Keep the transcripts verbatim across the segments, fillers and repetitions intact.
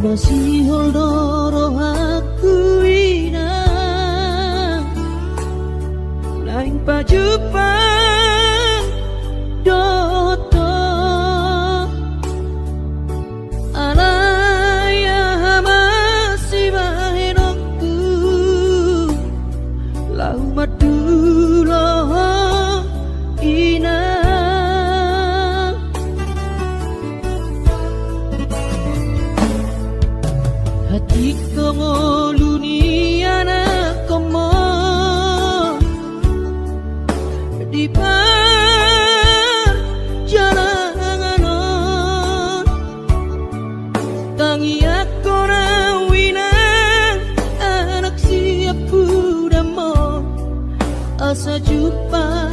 Na sihol do rohangku, Inang, naeng pajumpang dohot ho. Alai aha ma sibahenonku, laho mandulo ho, Inang. Hatitong olu ni anakhonmon di parjalangan on. Tangiangkon au, Inang, anak siampudamon, asa jumpang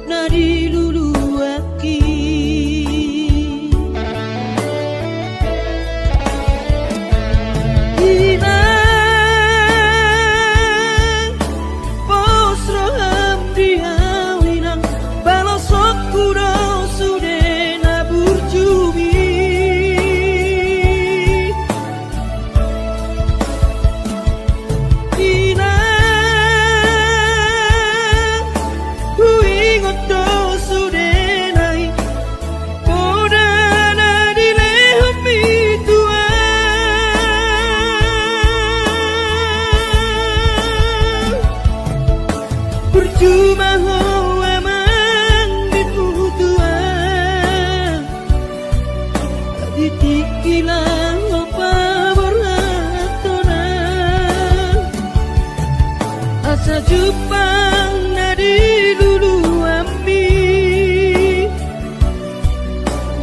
na diluluanki. Inang, pos roham di au, Inang, balosonku do sude na burjumi. Inang, huingot do sudena i poda na dilehonmi tu au. Burju ma ho amang di huta on, di tingki laho paborhathon au, asa jumpang na diluluanmi.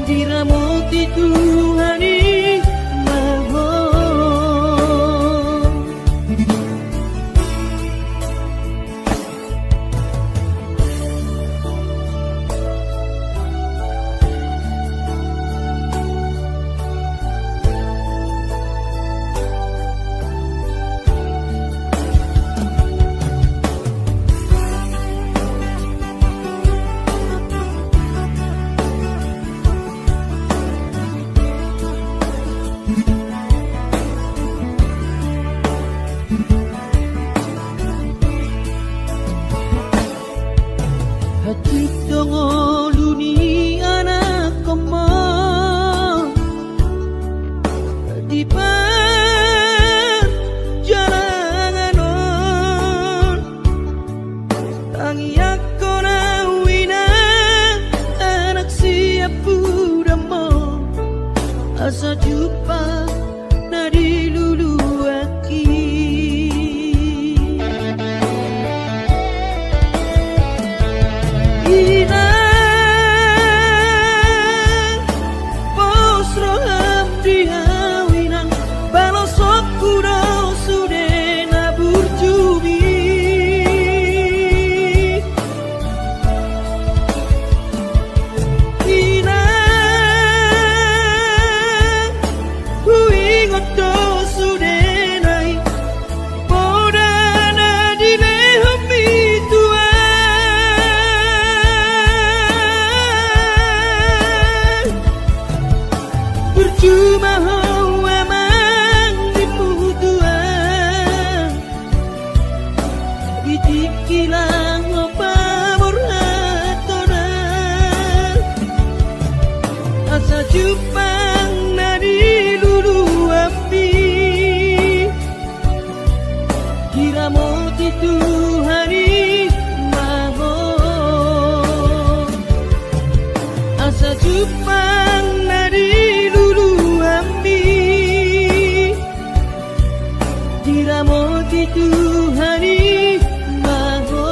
Diramoti Tuhan i ma ho. Hatitong olu ni anakhonmon di parjalangan on. Tangiangkon au, Inang, anak siampudamon, asa jumpang na diluluanki. Inang, pos roham di au, Inang, balosonku do sude na burjumi. Inang, huingot do sudena i poda na dilehonmi tu au. Burju ma ho amang di huta on, di tingki laho paborhathon au, asa jumpang na diluluanmi. Diramoti Tuhan i ma ho, asa jumpang na diluluanmi. Diramoti Tuhan i ma ho.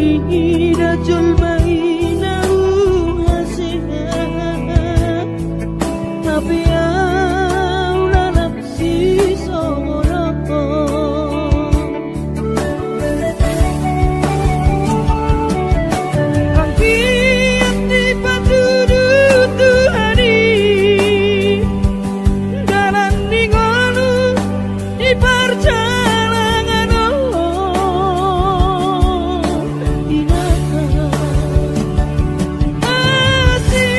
Ida jolma i naung hasea, hape au lalap sisongon on. Anggiat dipatudu Tuhan i dalan ni ngolu di parjalangan on, Inang. Asi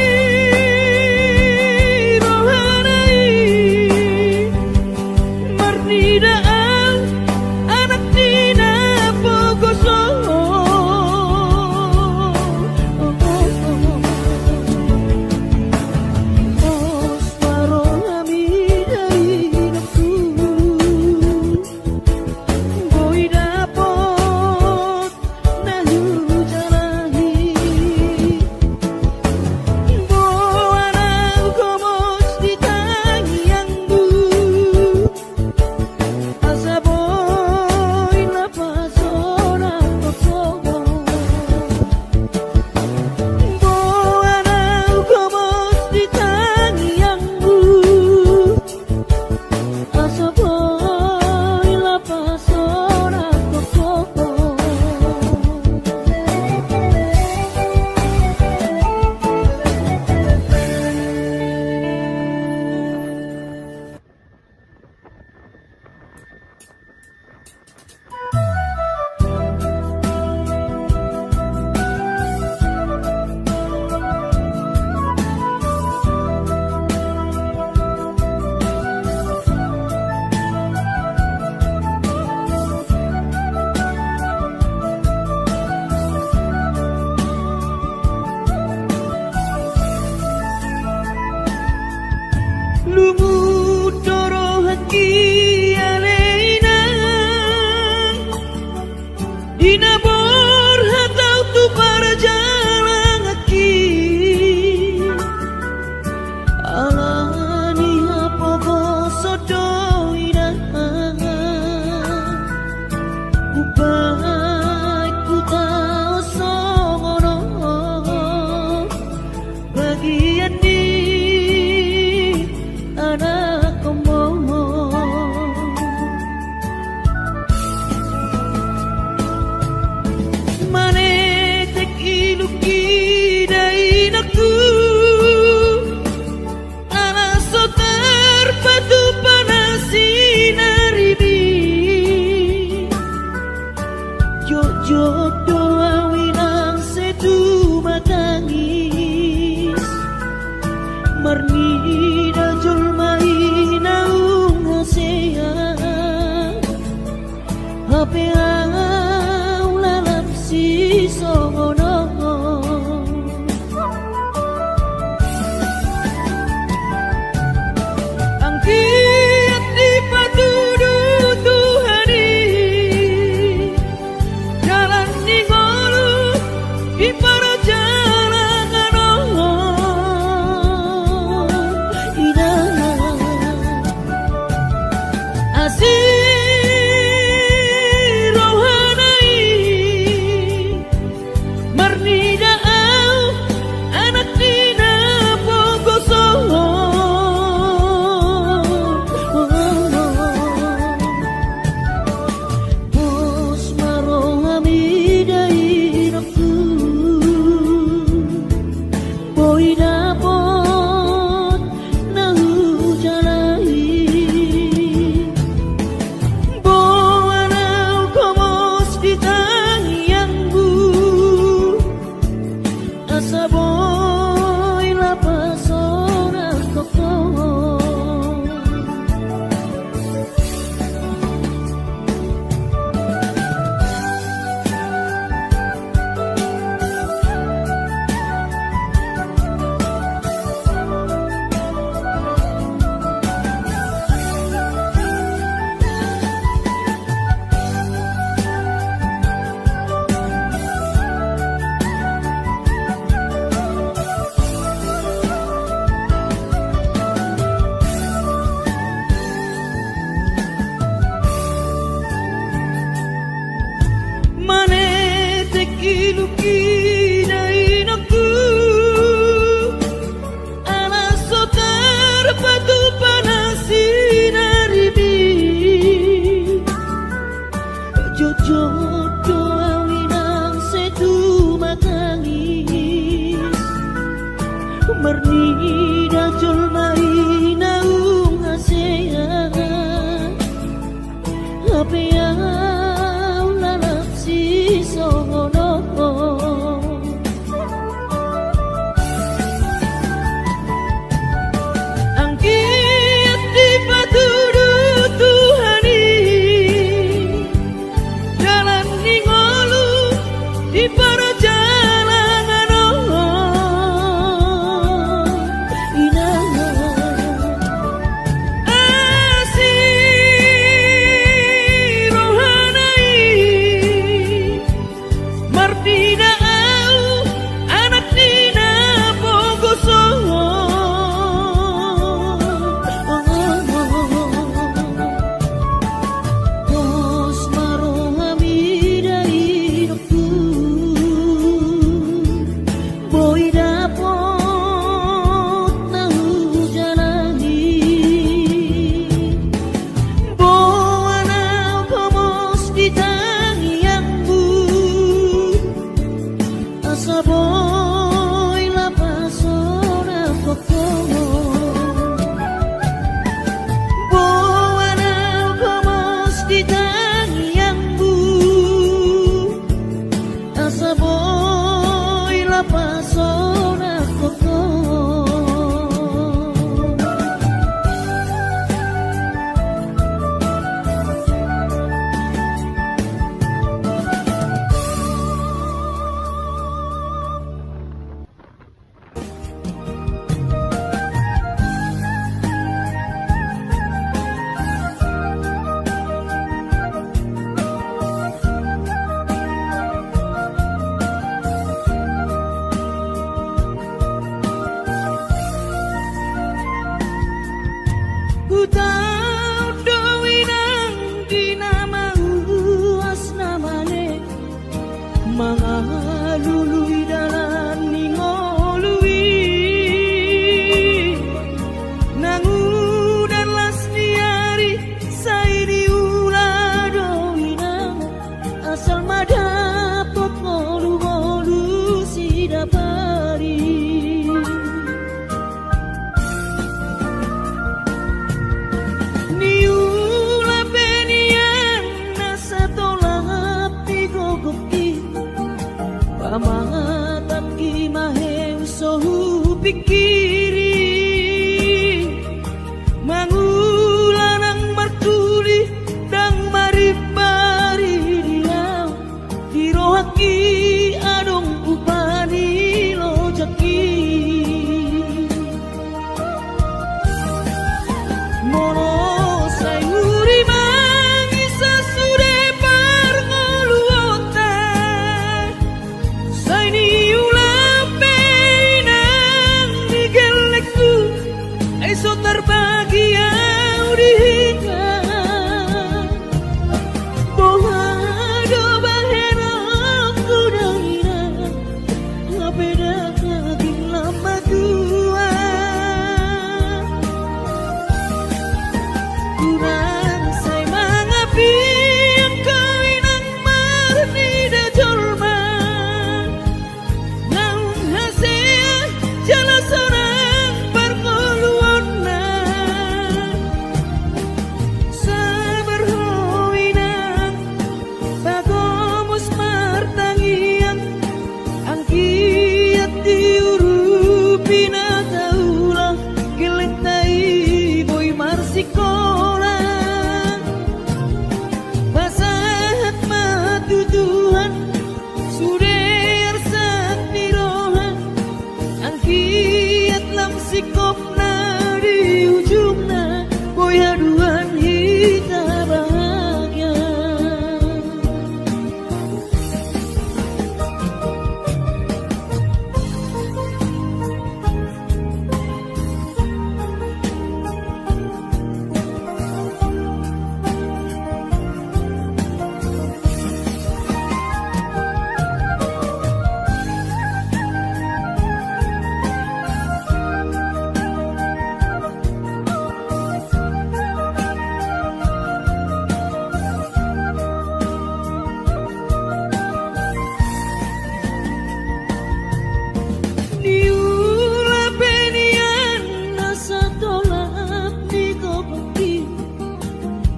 rohana i marnida au anak ni na pogoso. Pos ma roham ida inangku, boi dapot na hujalahi. Boan au gomos di tangiangmu, asa boi lapas on. Boan au gomos di tangiangmu, asa boi lapas on. Lungun do rohangki ale inang, di na borhat au tu parjalanganki. Ala ni hapogoson do inang, umbahen hutaon songon on bagian ni anakmu. Manetek ilungki da inangku, ala so tarpatupa na sinarimi. Jotjot do au inang sai tumatangis, marnida jolma i naung hasea, hape au lalap sisongon on. Anggiat dipatudu Tuhan i dalan ni ngolu di parjalangan on, inang. Asi rohana i marnida au anak ni na pogoso. Pos ma roham ida inangku, boi dapot na hujalahi.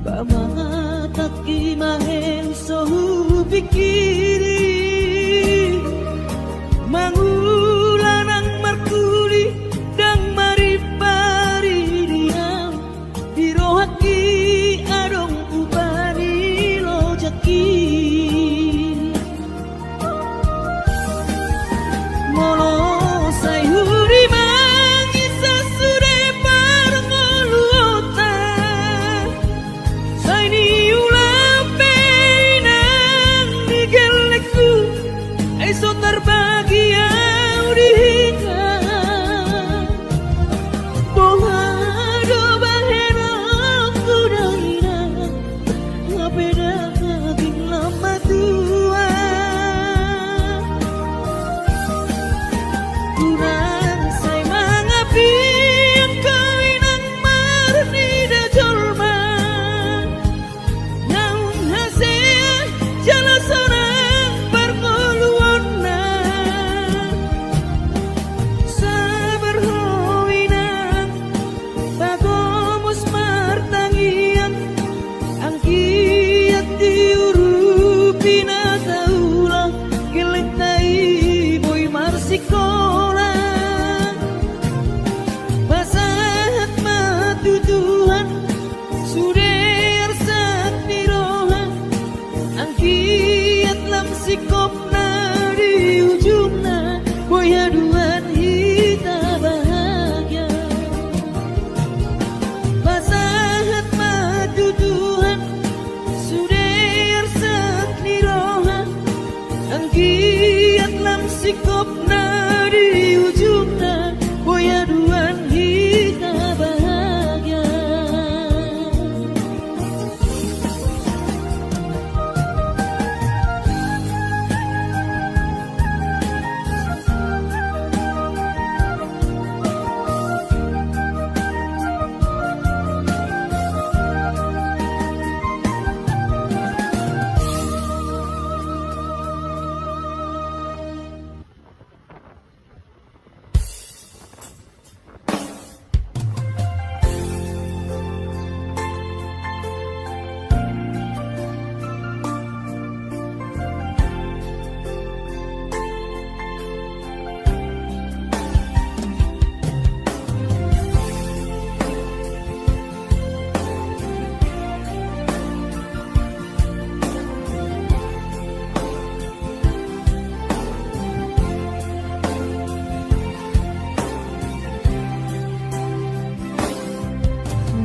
Pamatangki ma hel so hupingkiri, mangula nang marhuli ndang marimbari di au, di rohangki adong upa ni lojangki. Molo sai hurimangi sasude parngoluonta, sai niula pe inang di gellengku, ai so tarbagi au di hita. Boha do bahenonku da inang, hape daging lam matua. Hurang sai mangapian ho inang marnida jolma, naung hasea jala sonang parngoluonna. Sabar ho inang, pagomos martangiang, anggiat diurupi na taula, gellengta i boi marsikola. Pasahat ma tu Tuhan sude arsak ni roha, anggiat lam singkop na di ujungna, boi haduan hita bahagia. Pasahat ma tu Tuhan sude arsak ni roha, anggiat lam singkop na di ujungna, boi haduan hita bahagia.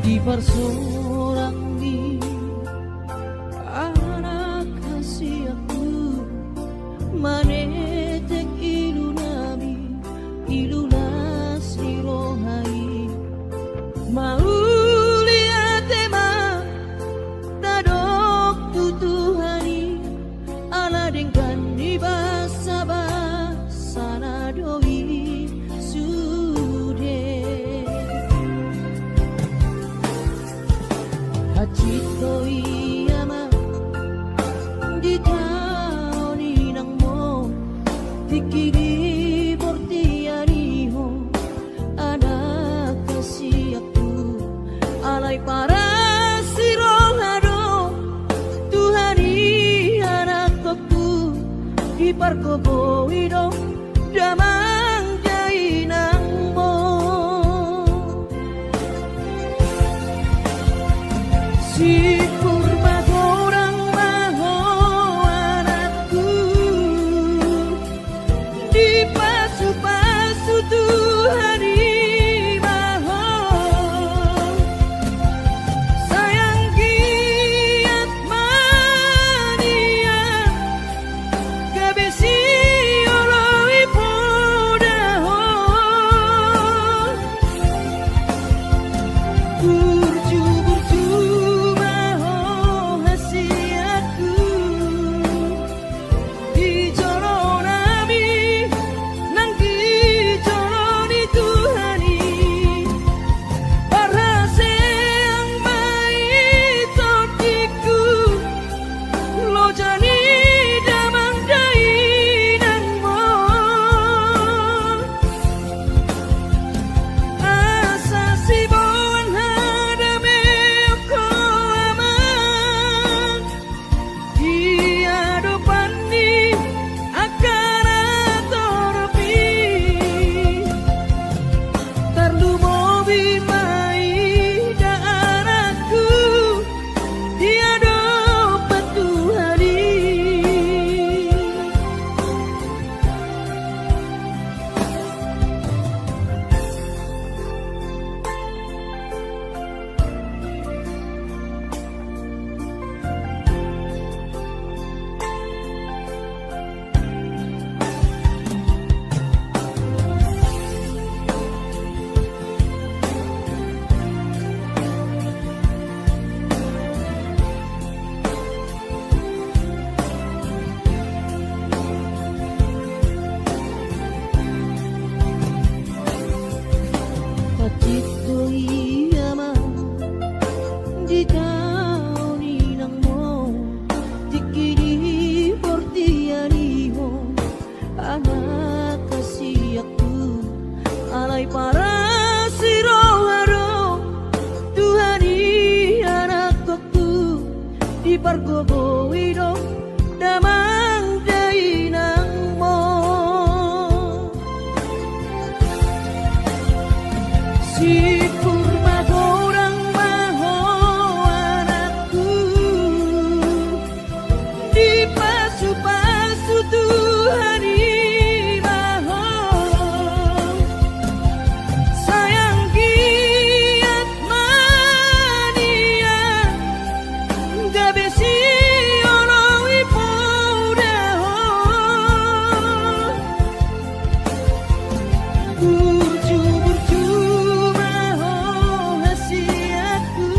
Di parsorang ni anak hasianku, manetek ilu nami, ilu las ni roha i. Mauliate ma tadok tu Tuhan i, ala denggan ni basabasana do i sude. Hansit do i ama di taon inangmu, tingki di portian i ho, anak hasianku. Alai paras ni roha do Tuhan i, anakkonku, dipargogoi do damang dainangmu. Sipur magodang ma ho anakku, dipasupasu Tuhan i ma ho. Sai anggiat ma nian gabe sioloi Dipargogoi do damang dainangmu. Sipur magodang ma ho anakku. Dipasupasu Tuhan i ma ho. Sai anggiat ma nian gabe sioloi poda ho. Burju-burju ma ho hasianku.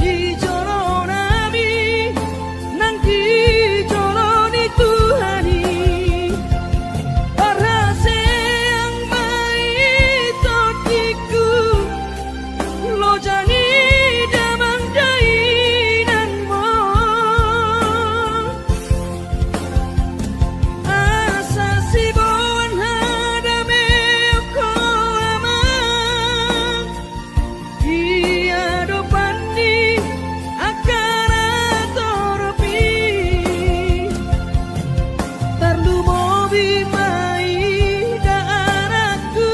Di jolo nami nang di jolo ni Tuhan i. Parhaseang ma i tondingku. Loja ni damang dainangmu. Asa siboan hadameon ho amang. Di adopan ni angka na torop i. Tarlumobi ma i da anakku.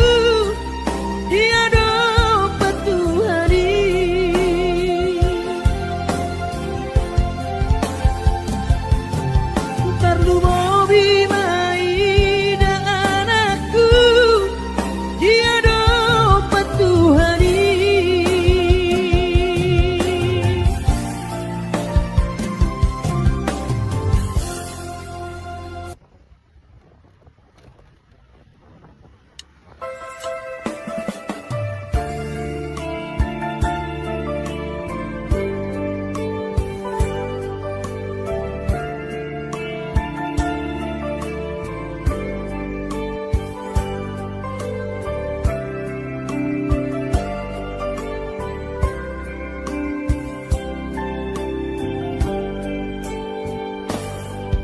Di adopan Tuhan i. Tarlumobi ma i da anakku. Di adopan Tuhan i.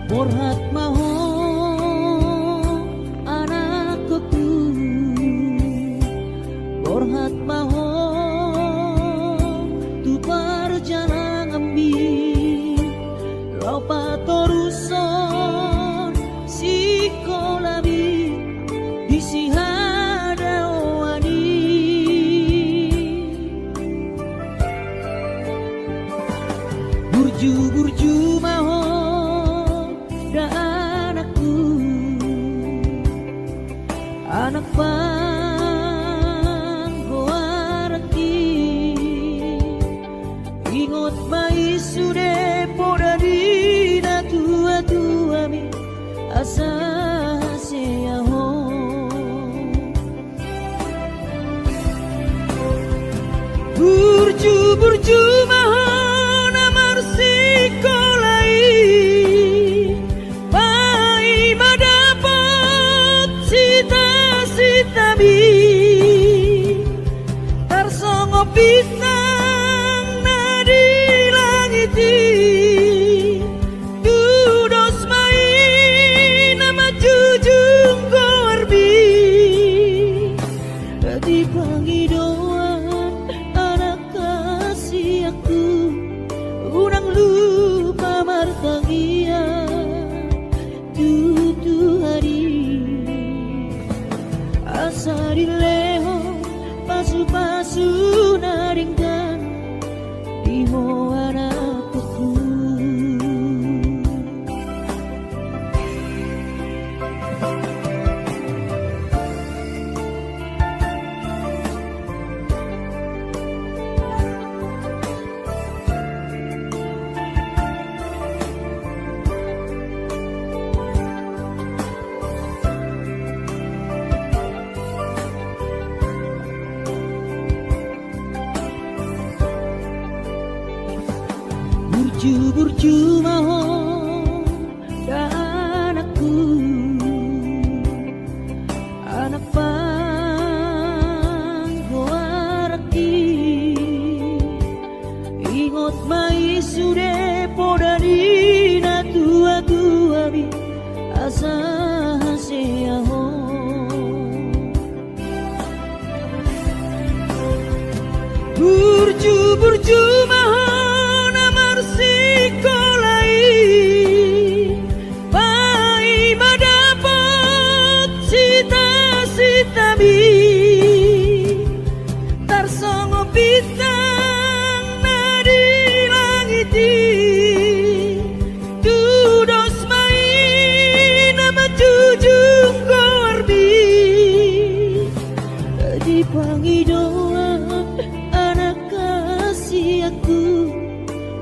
Borhat ma ho anakku, borhat ma ho tu parjalananmi, laho patorushon sikolami di sihadaoan i. Burju-burju ma ho da anakku, anak panggoaranki. Ingot ma i sude poda ni natuatuami, asa hasea ho. Burju-burju ma ho na marsikola i, paima dapot cita-citami. Tarsongon bintang na di langit i, tudos ma i na manjujung goarmi. Di pangidoan anak hasianku, unang lupa martangiang tu Tuhan i. Asa dilehon pasu-pasu na denggan di ho anakku. Burju-burju ma ho da anakku, anak panggoaranki. Ingot ma i sude poda ni natuatuami, asa hasea ho. Burju-burju ma ho Tudos ma i na manjujung goarmi di pangidoan anak hasianku,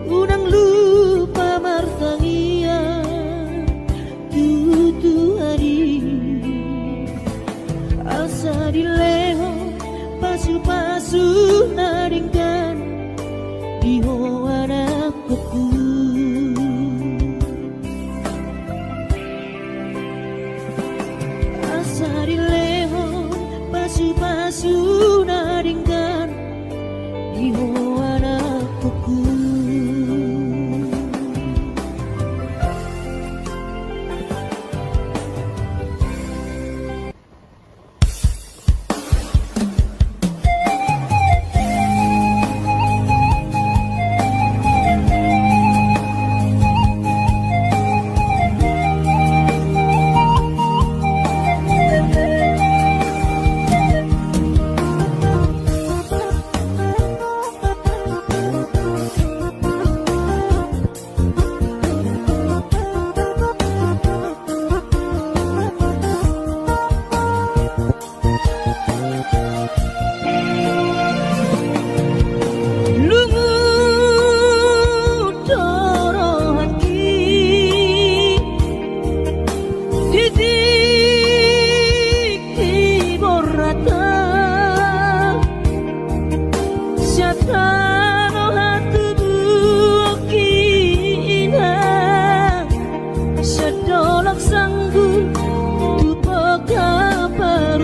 unang lupa martangiang tu Tuhan i. Asa dilehon pasupasu na denggan di ho anakkon. Asa dilehon pasupasu na denggan di ho anakkon. Lungun do rohangki di tingki borhat sian tano hatubuanki, inang. Sian dolok sanggu tu pomparan.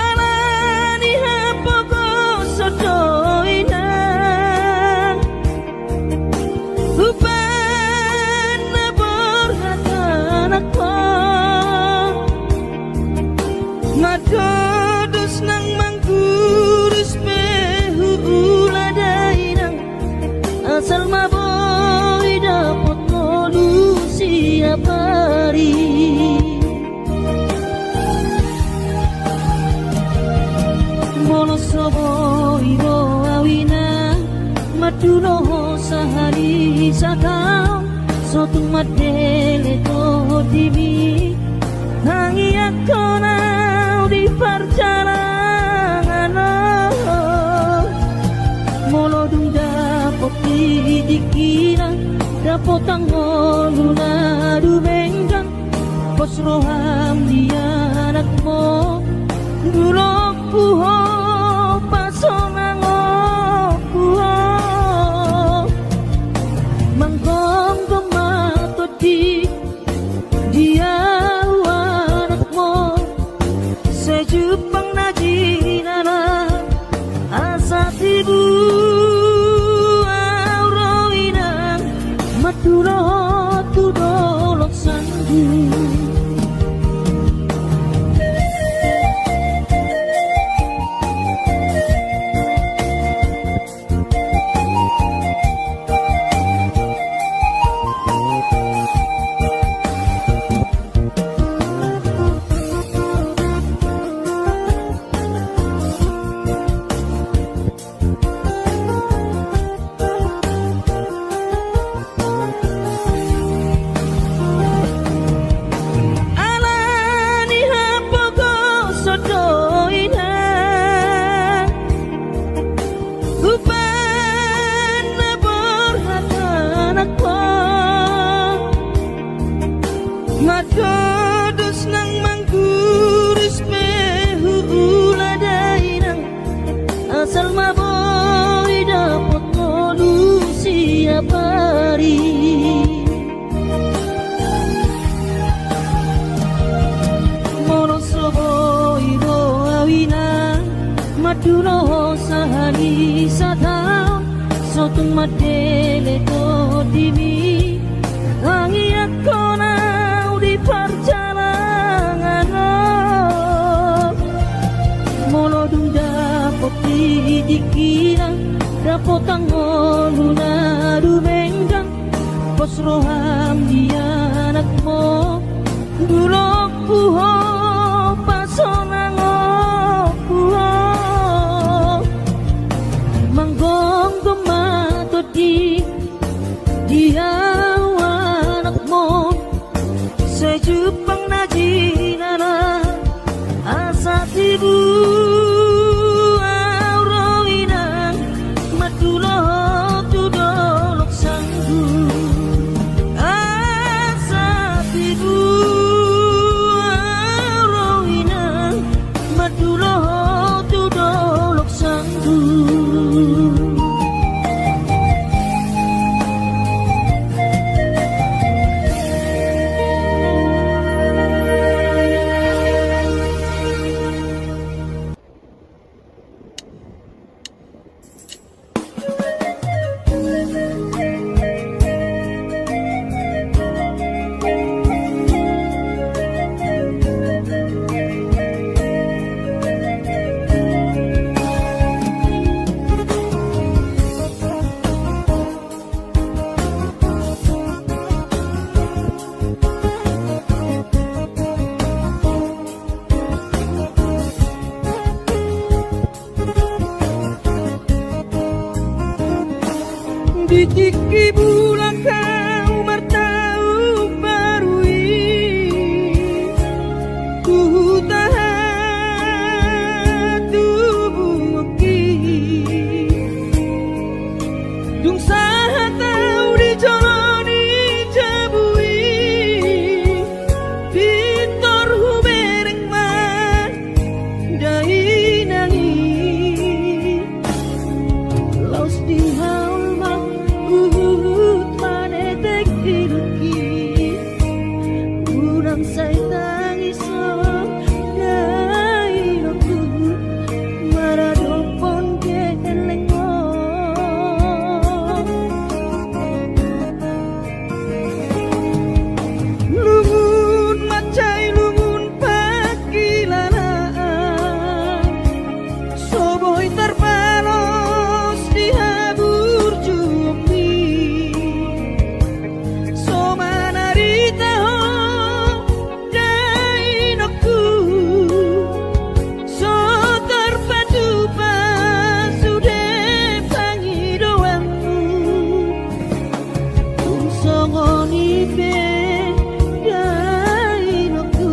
Ala ni hapogoson do, inang, umbahen na borhat anakku. Mandodos nang manggurus pe huula da, inang, asal ma boi dapot ngolu siap ari. Molo so boi do au, inang, mandulo ho sahali sataon, so tung mandele tondimi, tangiangkon au di parjalangan on. Molo dung dapot di tingkina dapotan ngolu na dumenggan, pos roham di anakmu, dulokku ho, pasonangonku ho. Manggonggom ma tondi di au anakmu, sai jumpang na jinalahan, asa tibu au ro, inang, mandulo tu dolok sanggu. Ala ni hapogoson do, inang, umbahen na borhat anakku. Mandodos nang manggurus pe huula da, inang, asal ma boi dapot ngolu siap ari. Molo so boi do au, inang, mandulo ho sahali sataon, so tung mandele tondimi, tangiangkon au di parjalangan on. Molo dung dapot di tingkina dapotan ngolu na dumenggan, pos roham di anakmu, dulokku ho, pasonangonku Au ro inang mandulo tu dolok sanggu. Asa tibu au ro inang mandulo tu dolok sanggu. Di tingki bulan hau martaon baru i, tu huta hatubuanki. Dung sahat au di jolo ni jabu i, pintor hubereng ma dainang i. Laos dihaol ma huhut manetek ilungki. Unang sai tangis ho dainangku, maradophon gellengmu. Lungun mansai lungun pangkilalaan, so boi tarbalos di haburjuonmi. So manarita ho dainangku, so tarpatupa sude pangidoanmu. Tung songon i pe dainangku,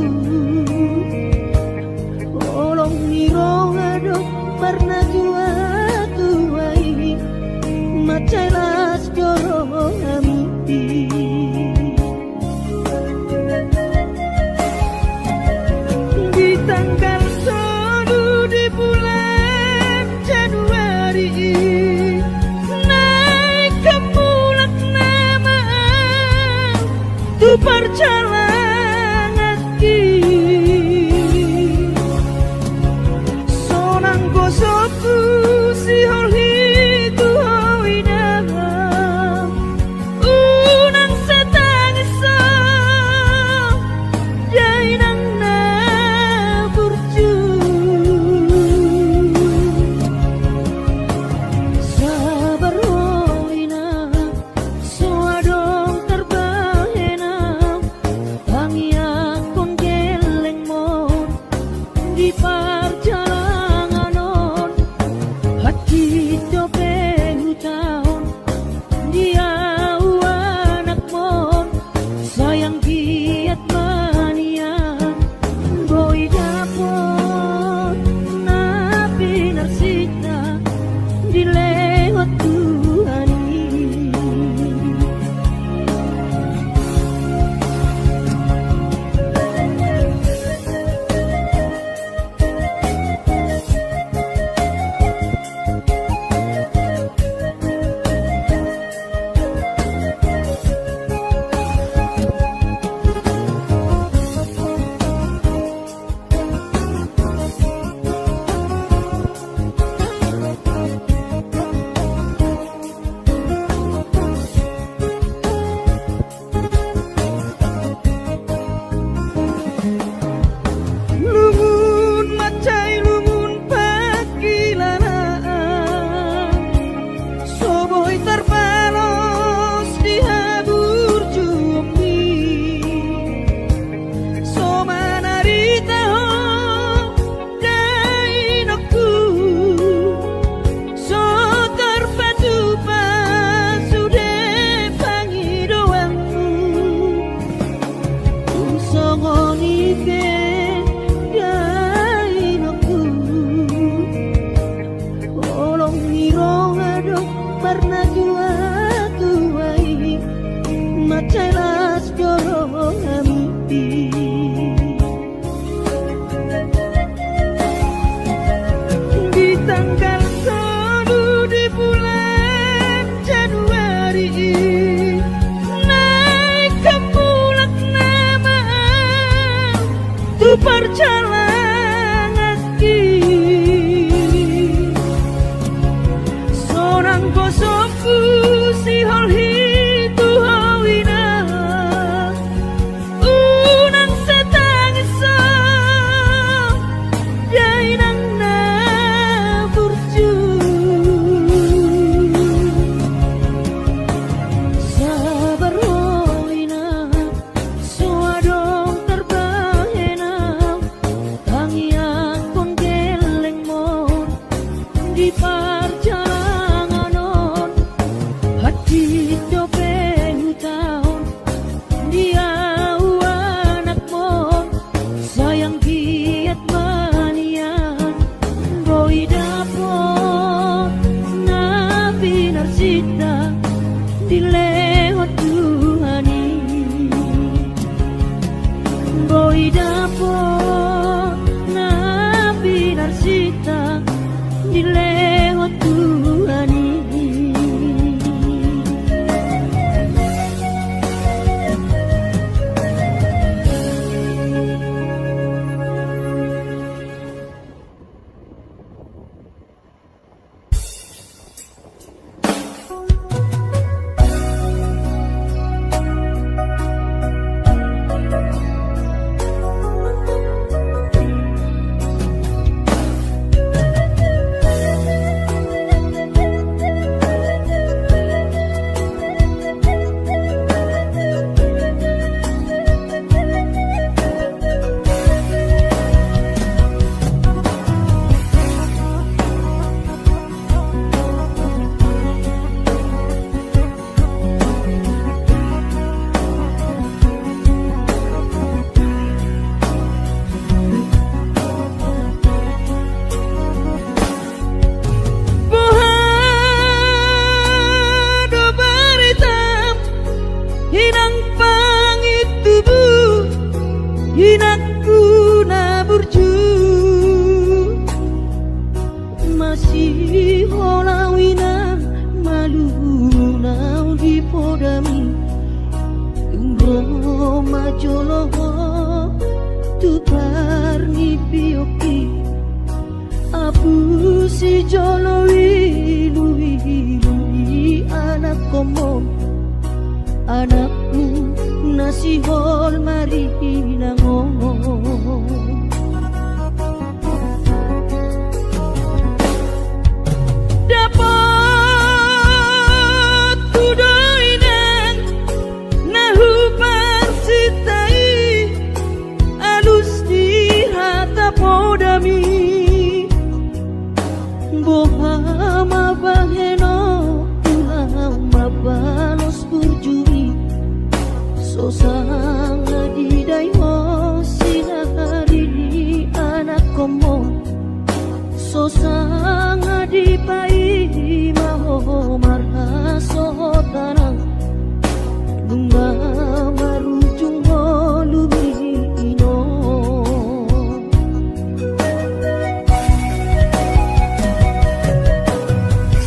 holong ni roha do parnatuatua i, mansai las do rohami. Di tanggal tolu di bulan Januari i, naeng hamu mulak nama au tu parjalananki. Sonang gosokku sihol i tu ho inang. Unang sai tangis ho dainang na burju. Sabar ho inang, so adong tarbahen au pangianghon gellengmon di parjalangan on. Hansit dope hutaon di au anakmon, sai anggiat ma nian boi dapot na pinarsinta dilehon Tuhan i. dilehon Tuhan i. Boi dapot na pinarsinta dilehon Tuhan i. Boha do baretam, inang pangintubu, inangku na burju? Masihol au inang, malum au di podami. Tung ro ma jolo ho tu parnipionki. Apusi jolo iluilu ni anakkonmu, anakmu na sihol marinang on. Dapothu do inang na huparsinta i, alus ni hata podami. Boha ma bahenonku laho mambalos burju i? So sanga didai ho sinari ni anakkonmu. So sanga dipaima ho marhasohotan, nunga marujung ho lubi i non.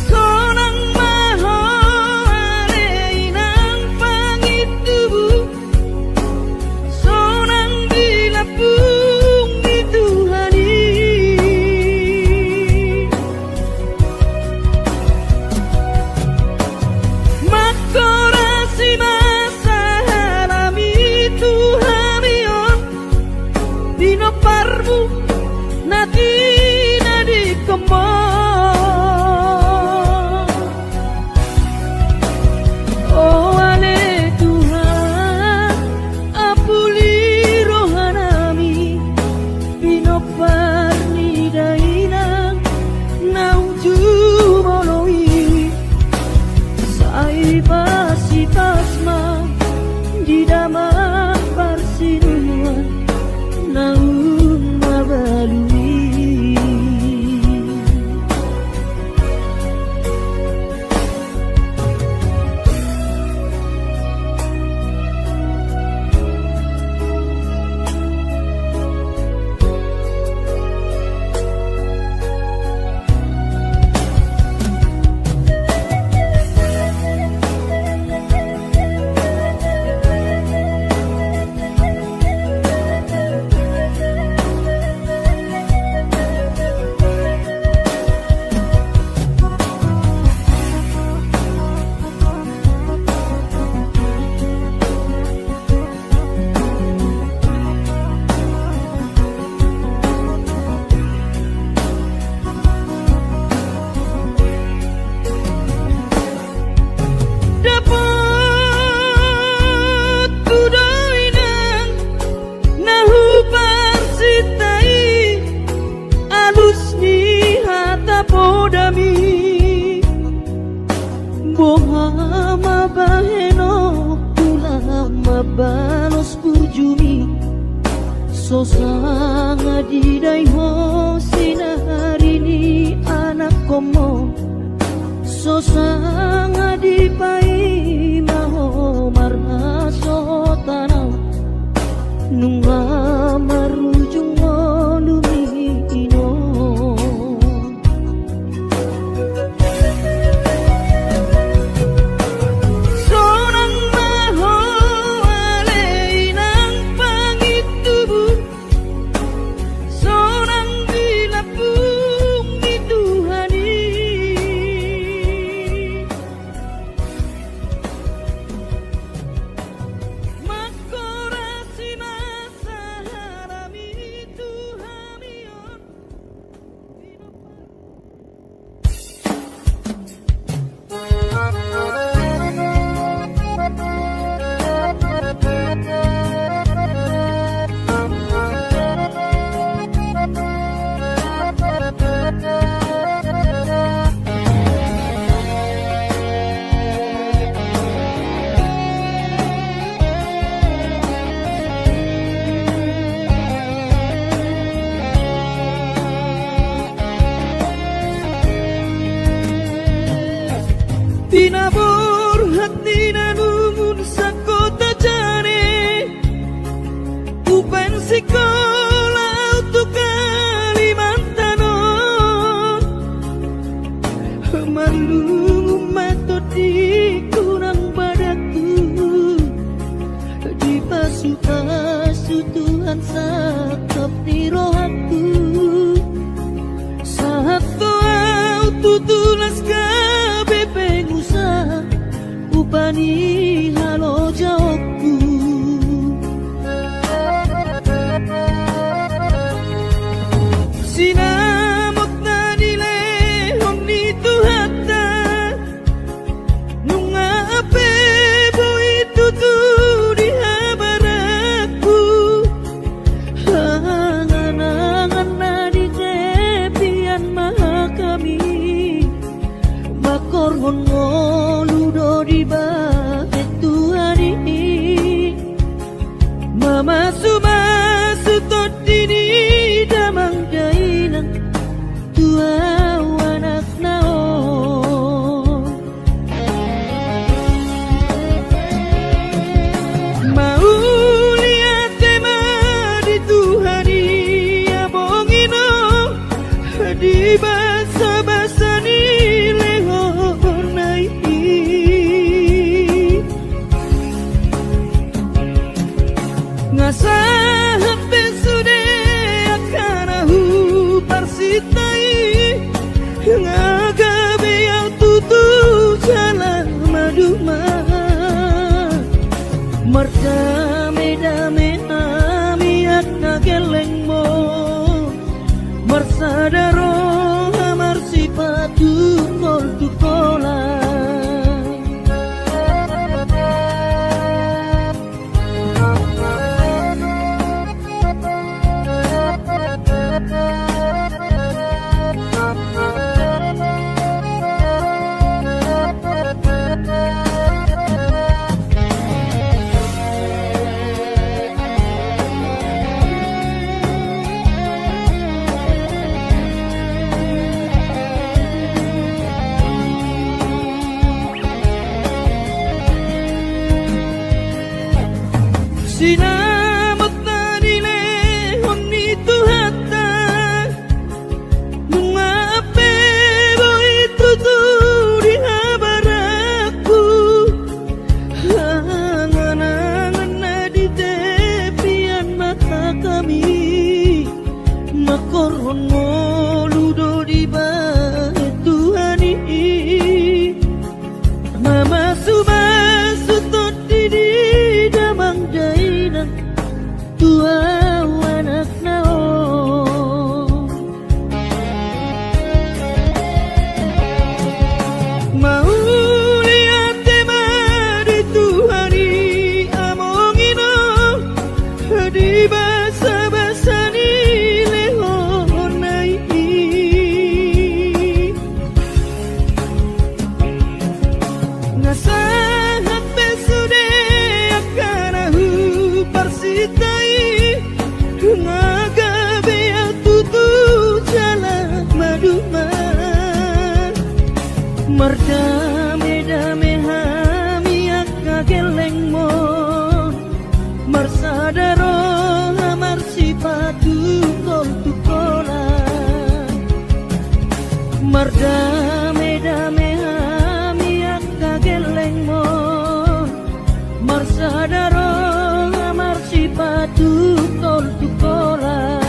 Sonang ma ho ale inang pangintubu, sonang di lambung ni Tuhan i. Mangkorasi ma sahalami tu hami on, pinomparmu na tinadingkonmu. O ale Tuhan, apuli rohanami, pinompar ni dainang na jumolo i. Sai pasipas ma di damang parsinuan naung mabalu i. Dapothu do inang na huparsinta i, alus ni hata podami. Boha ma bahenonku laho mambalos burjumi? So sanga didai ho sinari ni anakkonmu. So sanga dipaima Di na borhat ni na lungun sangkota jane, umbahen sikola ahu tu Kalimantan on. Marlungun ma tondingku nang badanku, dipasupasu Tuhan sangkap ni rohangku. Sahat do ahu tutu las gabe pengusaha, upa ni halojaonku. Sinamot na nilehon ni Tuhanta, nunga pe boi tutu dihabarangku. Angan-angan na di tepian ma hami, mangkorhon ngolu do dibahen Tuhan i. Mamasu-masu tondi ni damang dainang tu ahu anakna on. Mauliate ma di Tuhan i, among inong, di basa-basa ni lehonna i. Nga sahat be sude angka na huparsinta i, nga gabe ahu tutu jala maduma. Mardame-dame hami angka gellengmon, marsada roha marsipatu ngolu tu holan. Sinamot na nilehon ni Tuhanta, nunga pe boi tutu dihabarangku. Angan-angan na di tepian ma hami, mangkorhon ngolu do dibahen Tuhan i. Mamasu-masu tondi ni damang dainang tu ahu anakna on. Mauliate ma di Tuhan i, among inong, di basa-basa ni lehonna i. Nga sahat be sude angka na huparsinta i, nga gabe ahu tutu jala maduma. Mardame-dame hami angka gellengmon, marsada roha marsipatu ngolu tu holan. Mardame-dame hami angka gellengmon, marsada roha marsipatu ngolu tu holan.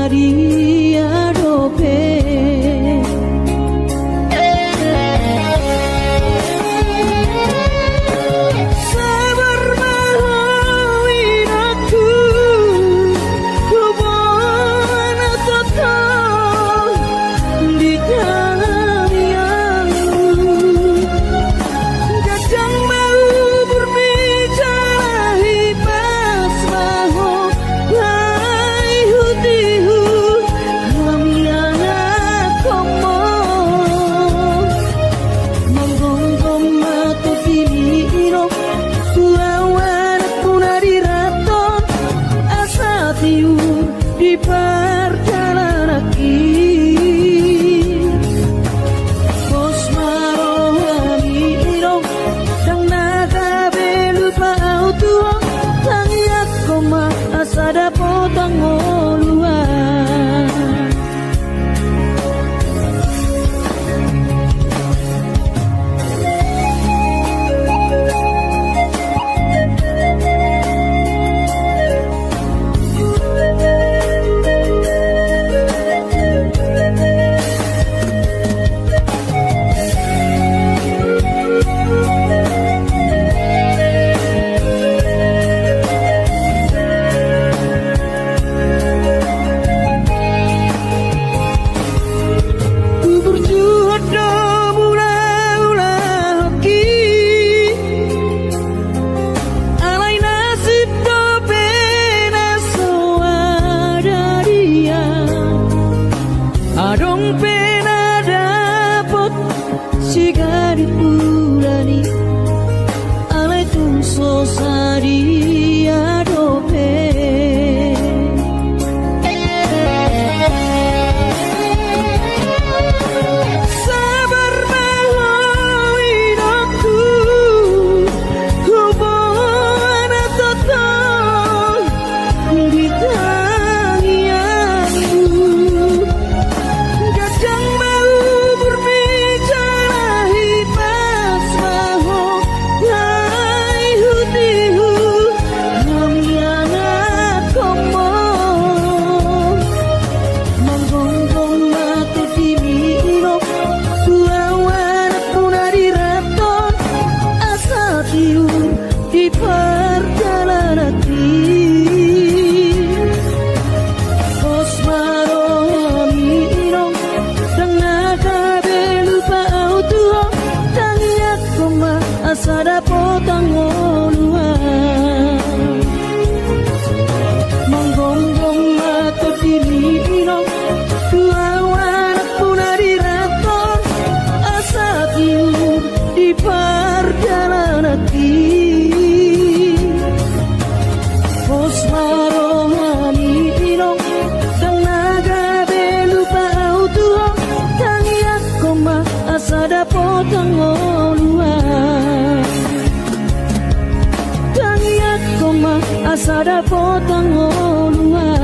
Dia dope. Sabar ma ho inangku, huboan toto di tangiangmu. Gadang ma umur, bicara hipas ma ho, paihutihu hami anakkonmu. Manggomgom ma tondimi inong tu au anakmuna di raton, asa tiur di pardalananki. Pos ma rohami inong, ndang na gabe lupa au tu ho, tangiangkon ma asa dapot hangoluan. Huburju ho do mulaulahonki, alai nasib dope na so ada dia. Adong pe na dapot sigading bulan i, alai tung so sadia dope. Sabar ma ho inongku, huboan toto di tangiangmu. Gadang ma umur, bicara hipas ma ho, paihutihu hami anakkonmu. Manggomgom ma tondimi inong tu au anakmuna di raton, asa tiur di pardalananki. Pos ma rohami inong, ndang na gabe lupa au tu ho, tangiangkon ma asa dapot hangoluan. Manggomgom ma tondimi inong tu au anakmuna di raton, asa tiur di pardalananki. Pos ma rohami inong, ndang na gabe lupa au tu ho, tangiangkon ma asa dapot hangoluan. Tangiangkon ma asa dapot hangoluan.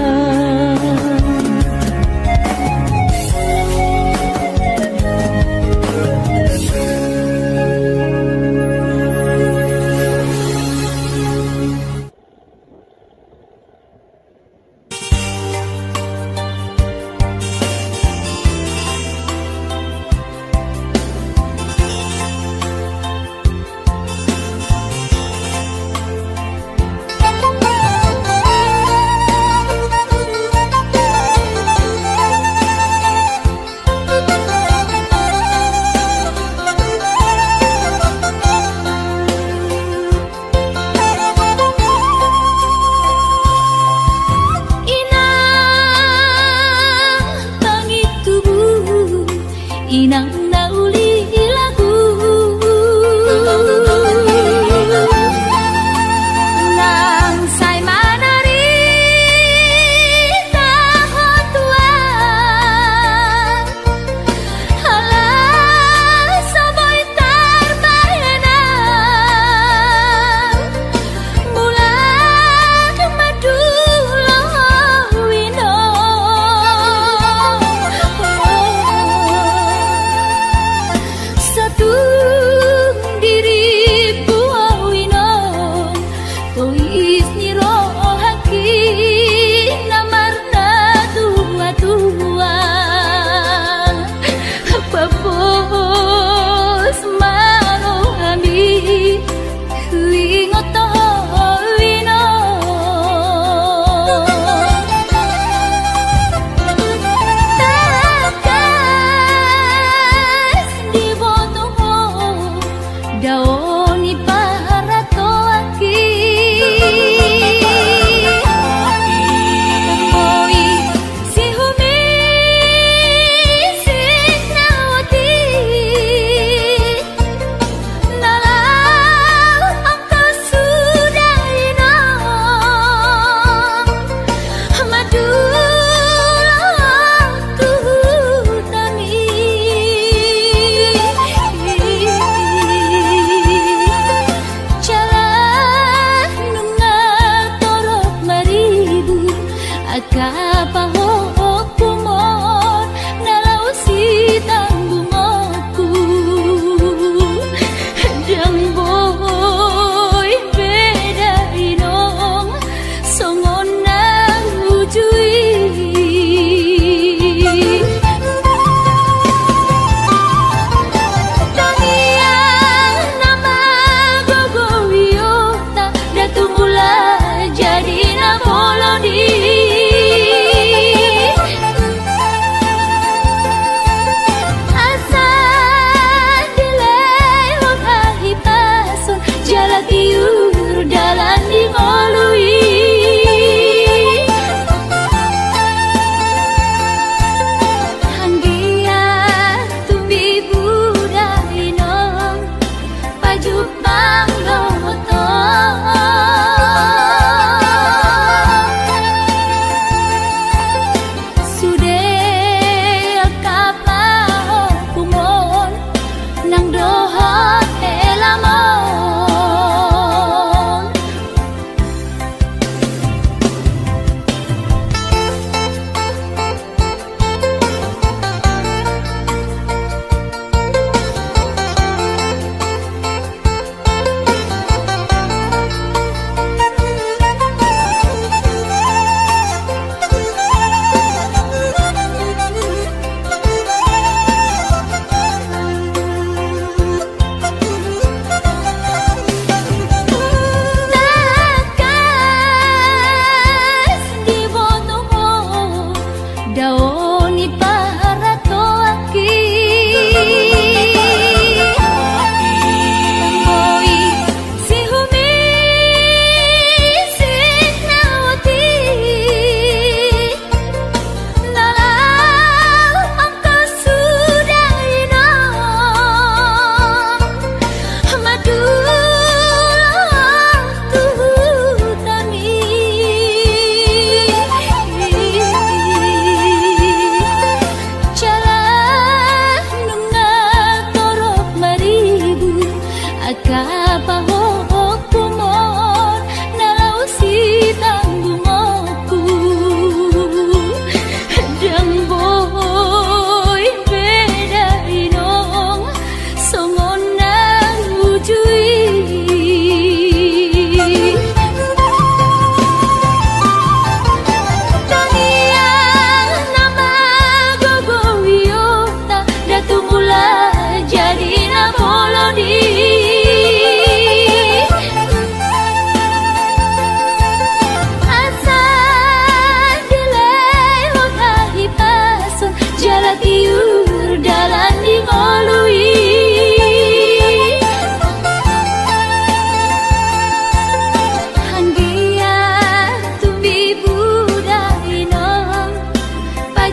Inang tangi tubu, inang na uli lagu, nang sai manarita ho tuan. Ala so boi tarbahenan, mulak ma tu loho inong.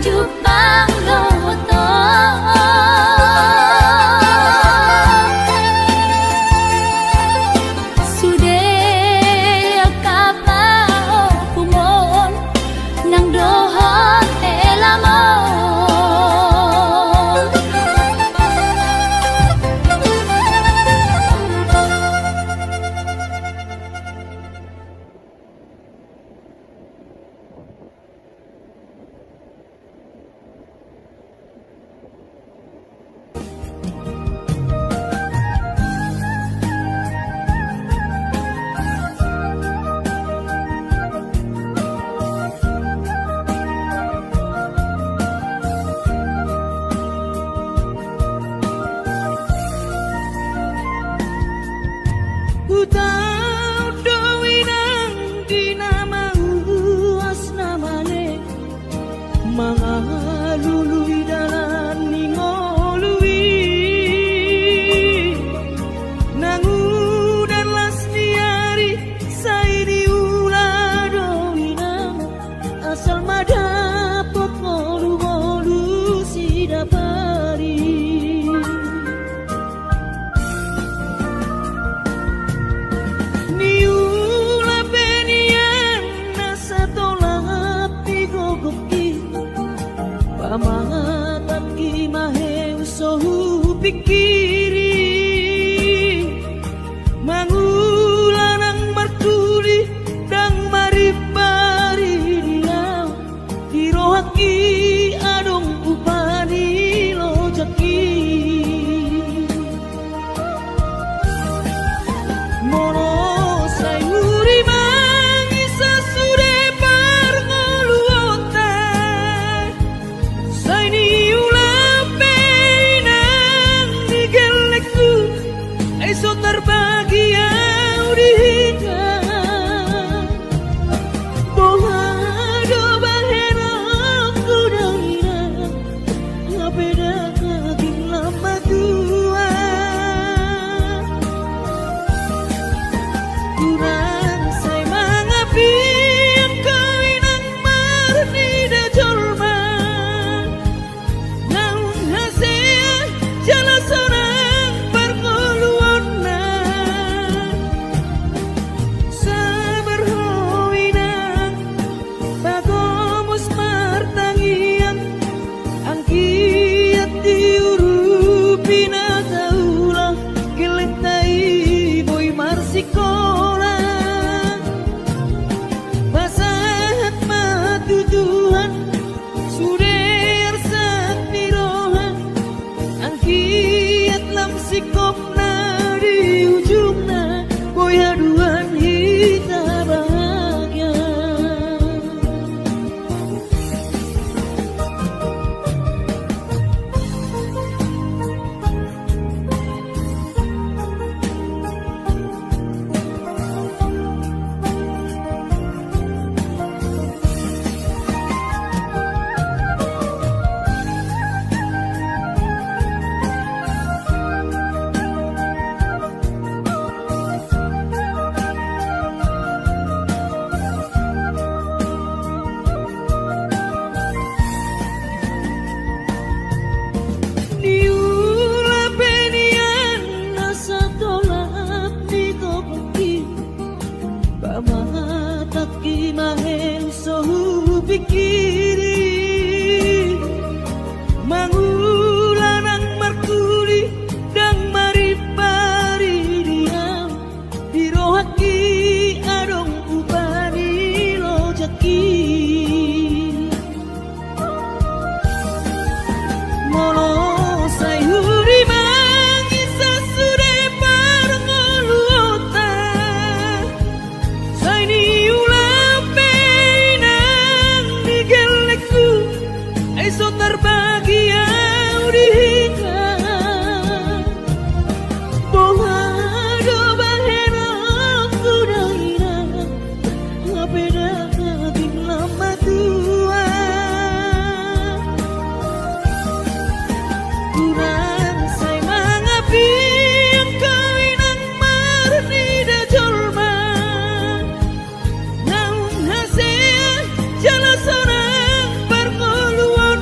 Jumpang dohot ho. Sude angka paompumon nang dohot helamon. Hutaon do inang di na mauas na male, mangalului dalan ni ngolu i. Nang udan las ni ari sai niula do inang, asal ma dapot ngolu-ngolu sidapari. Niula pe nian na satolap ni gogok i, pamatangki ma heu so hupingkiri. Mangula nang markuli ndang marimbari di au, di rohangki adong upa ni lojangki. Molo sai hurimangi sasude parngoluonta, sai niula pe inang di gellengku, ai so tarbagi au di hita. Boha do bahenonku da inang, hape daging lam matua. Hurang sai mangapian ho inang marnida jolma, naung hasea jala sonang parngoluonna. Sabar ho inang, pagomos martangiang, anggiat diurupi na taula, gellengta i boi marsikola. Pasahat ma tu Tuhan sude arsak ni roha, anggiat lam singkop na di ujungna, boi haduan hita bahagia. Niula pe nian na satolap ni gogok i, pamatangki ma heu so hupingkiri. Mangula nang markuli ndang marimbari di au, di rohangki adong upa ni lojangki. Molo sai hurimangi sasude parngoluonta, sai niula pe inang di gellengku, ai so tarbagi au di hita. Boha do bahenonku da inang, hape daging lam matua. Hurang sai mangapian ho inang marnida jolma, naung hasea jala sonang parngoluon,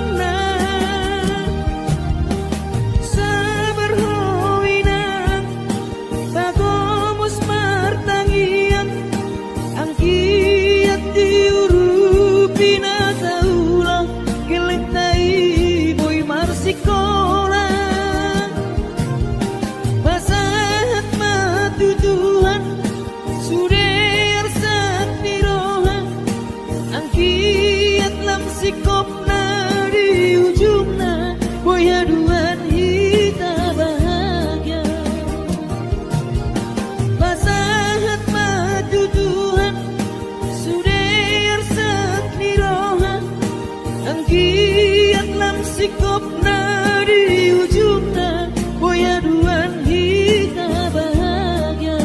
Haduan hita bahagia. Pasahat ma tu Tuhan sude arsak ni roha, anggiat lam singkop na di ujungna, boi haduan hita bahagia.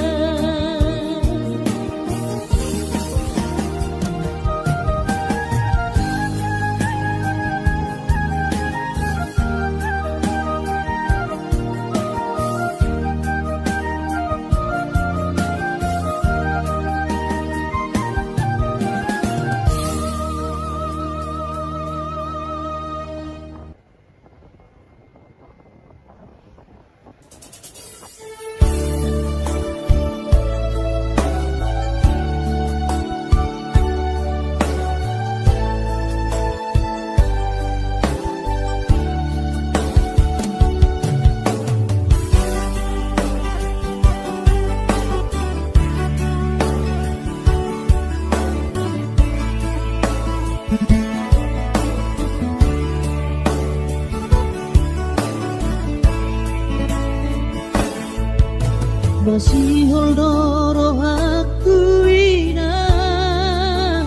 Masihol do rohangku, Inang,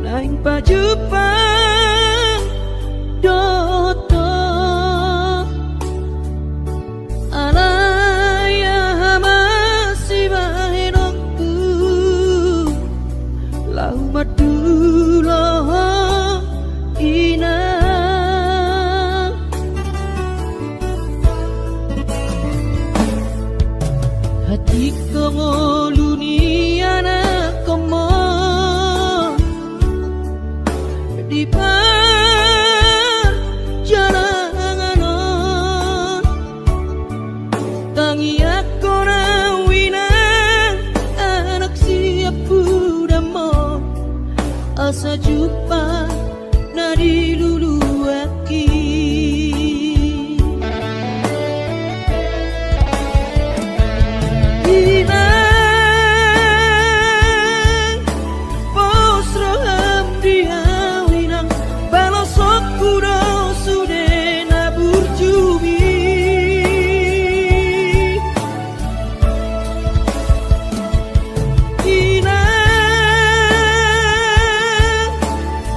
naeng pajumpang dohot ho. Alai aha ma sibahenonku laho mandulo ho, Inang. Hatiko ngolu ni anakhonmu di parjalangan on. Tangiangkon au, Inang, anak siampudanmu, asa jumpang na diluluanki. Inang, pos roham di au, Inang, balosonku do sude na burju i. Inang,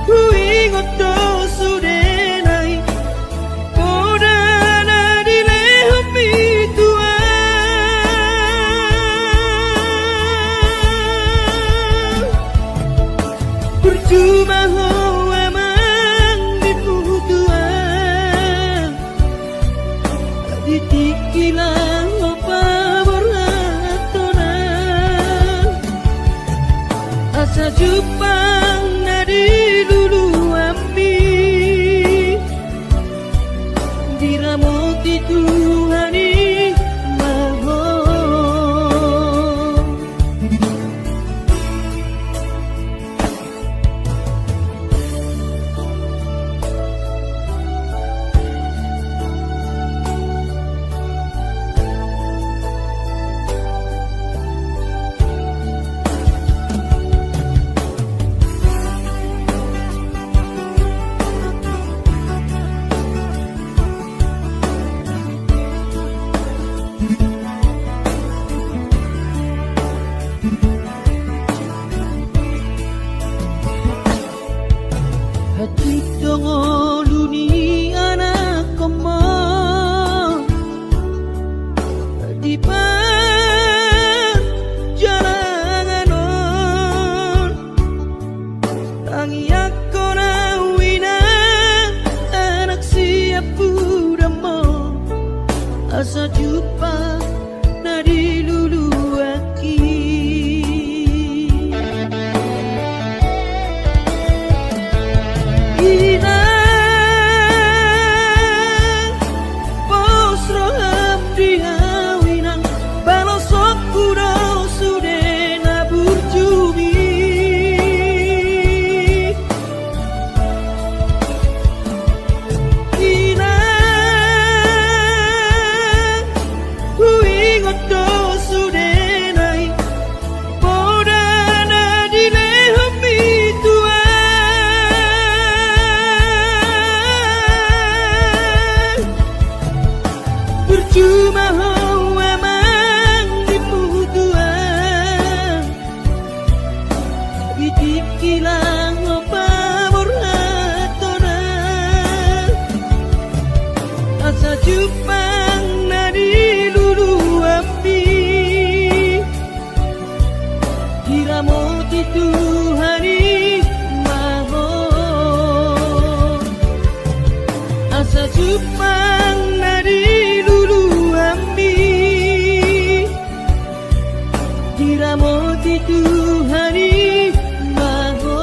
huingot do sudena i poda na dilehonmi tu au. Burju ma ho amang di hutuan, di tingki laho paborhathon au, asa jumpang na diluluanmi. Diramoti Tuhan i ma ho. Hatiko ngolu ni anakhonmu di parjalangan on. Tangiangkon au, Inang, anak siampudanmu, asa jumpang na diluluanki. Inang, pos roham di au, Inang, balosonku do sude na burju i. Inang, Jumpang na niluluanmi, diramoti Tuhan i ma ho. Asa jumpang na niluluanmi, diramoti Tuhan i ma ho.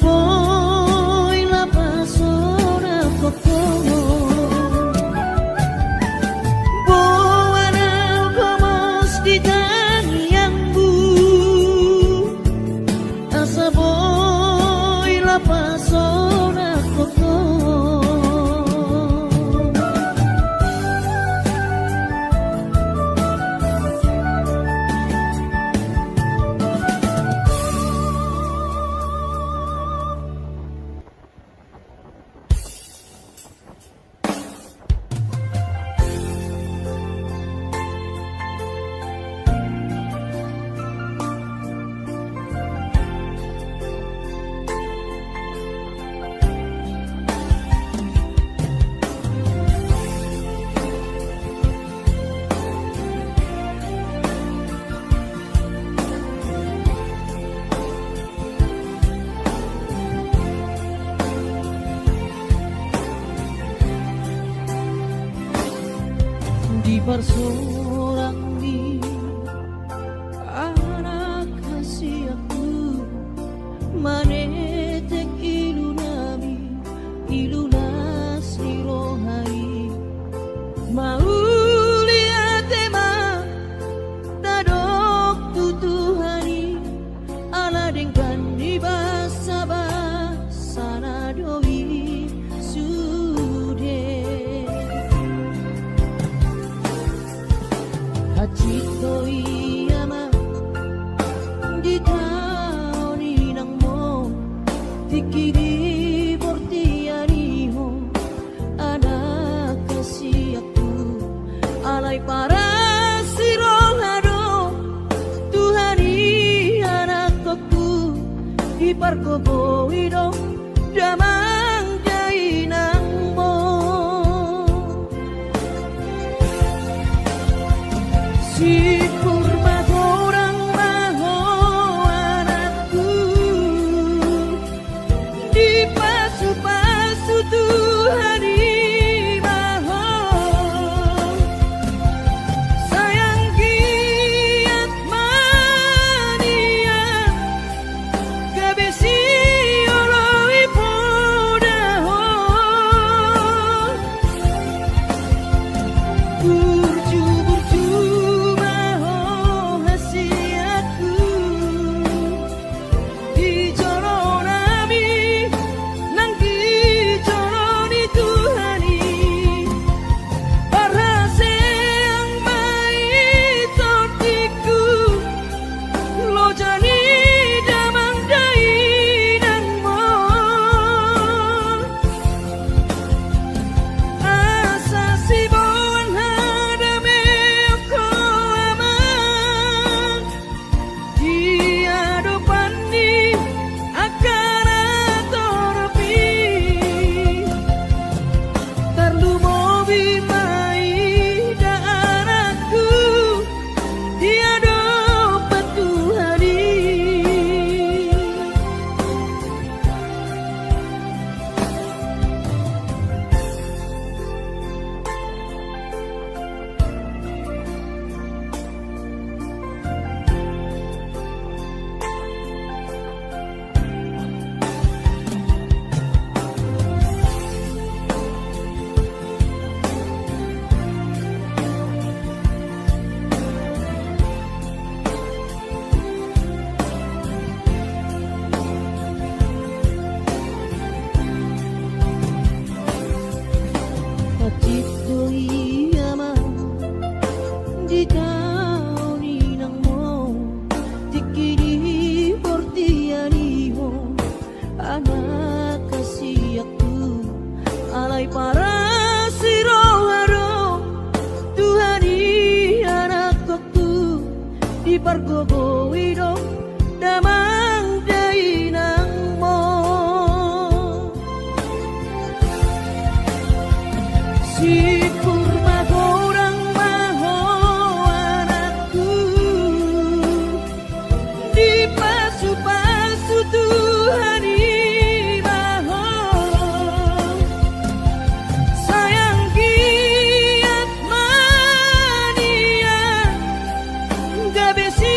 Boi lapas on nangkok ho. Boan au gomos di tangiangmu. Asa boi lapas on nangkok ho. Di parsorang ni anak hasianku, manetek ilu nami, ilu las ni roha i. Mauliate ma tadok tu Tuhan i, ala denggan ni basabasana do i sude. Hansit do i, Ama, di taon inangmu, tingki di portian i ho, anak hasianku. Alai paras ni roha do, Tuhan i, anakkonku, dipargogoi do damang dainangmu. Singkop ma godang ma ho, anakku, dipasupasu Tuhan i ma ho. Sai anggiat ma nian gabe sioloi poda ho. Burju-burju ma ho, hasianku, di jolo nami nang di jolo ni Tuhan i. Parhaseang ma i tondingku, loja ni damang dainangmu. Asa siboan hadameon ho, Amang, di adopan ni angka na torop i. Tarlumobi ma i da, anakku, di adopan Tuhan i. Hansit do i, Amang, di taon inangmu, tingki di portian i ho, anak hasianku. Alai paras ni roha do, Tuhan i, anakkonku, dipargogoi do damang dainangmu. Singkop ma godang ma ho, anakku, dipasupasu Tuhan i ma ho. Sai anggiat ma nian gabe si